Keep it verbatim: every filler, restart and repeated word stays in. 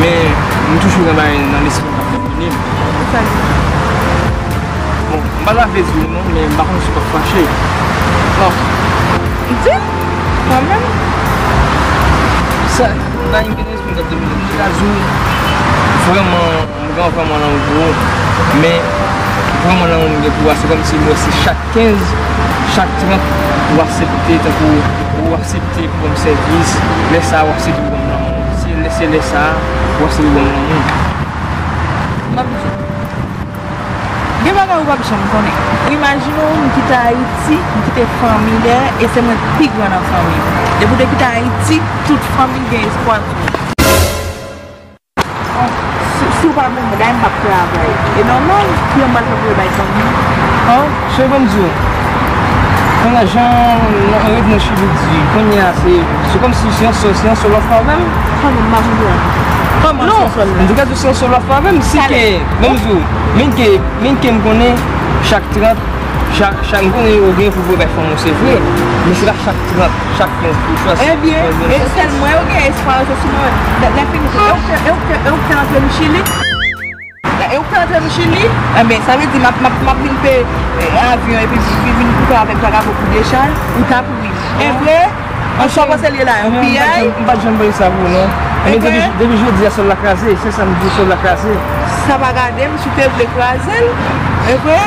Men, m toujou gen bagay nan lespri m k ap domine m. Sa li? Bon, m pa ta vle di w non, men m pa konn si w p ap fache. Bon, di m, kanmenm. Sa, m pa gen lespri m k ap domine m. M ka di w, vrèman, m gen vrèman lanmou pou ou, men vrèman lanmou m gen pou ou a, se kòmsi m wè se chak kenz, chak trant, ou aksepte, tankou ou aksepte pou ban m sèvis, lè sa a ou aksepte pou ban m lanmou. Se lè, se lè sa a ou aksepte pou ban m lanmou. M ap di w, gen bagay ou p ap janm konnen. Imajine w, m kite Ayiti, m kite fanmi dèyè, e se mwen k pi gran nan fanmi m. Depi w te kite Ayiti, tout fanmi m gen espwa sou ou. Si, si w pa ban mwen bagay, m p ap travay. E nòmal, ki yon bagay pou bay fanmi. An, cheri, ban m di w. Kounye a, jan nou ret nan Chili di, kounye a, se, se kòmsi se yon sèl, se yon sèl lòt fwa avè m. Kòman m pa konprann? Kòman se yon sèl lòt? Non, m di w se yon sèl lòt fwa avè m. Si ke, ban m di w, men ke, men ke m konnen chak trant, chak, chak, m konnen ou gen pou bay fanmi w, se vre. Men se pa chak trant, chak kenz pou chwa. Ebyen, e sèl mwen yo gen espwa yo sou mwen. Lè, lè fini, e ou k fè, e ou k fè, e ou k fè antre m Chili? E ou k fè antre m Chili? Enben, sa vle di m ap, m ap, m ap vin peye, eh, avyon epi vin, vin koupe avèk vakabon pou dechaj? Ou t ap ri. E vre? An sa w panse l ye la, yon piyay? M pa t janm, m pa t janm panse sa pou ou, non. Men depi, depi jodi a, sòl la kraze. Se sa m di, sòl la kraze. Sa pa gade m, si w te vle kraze l. E vre?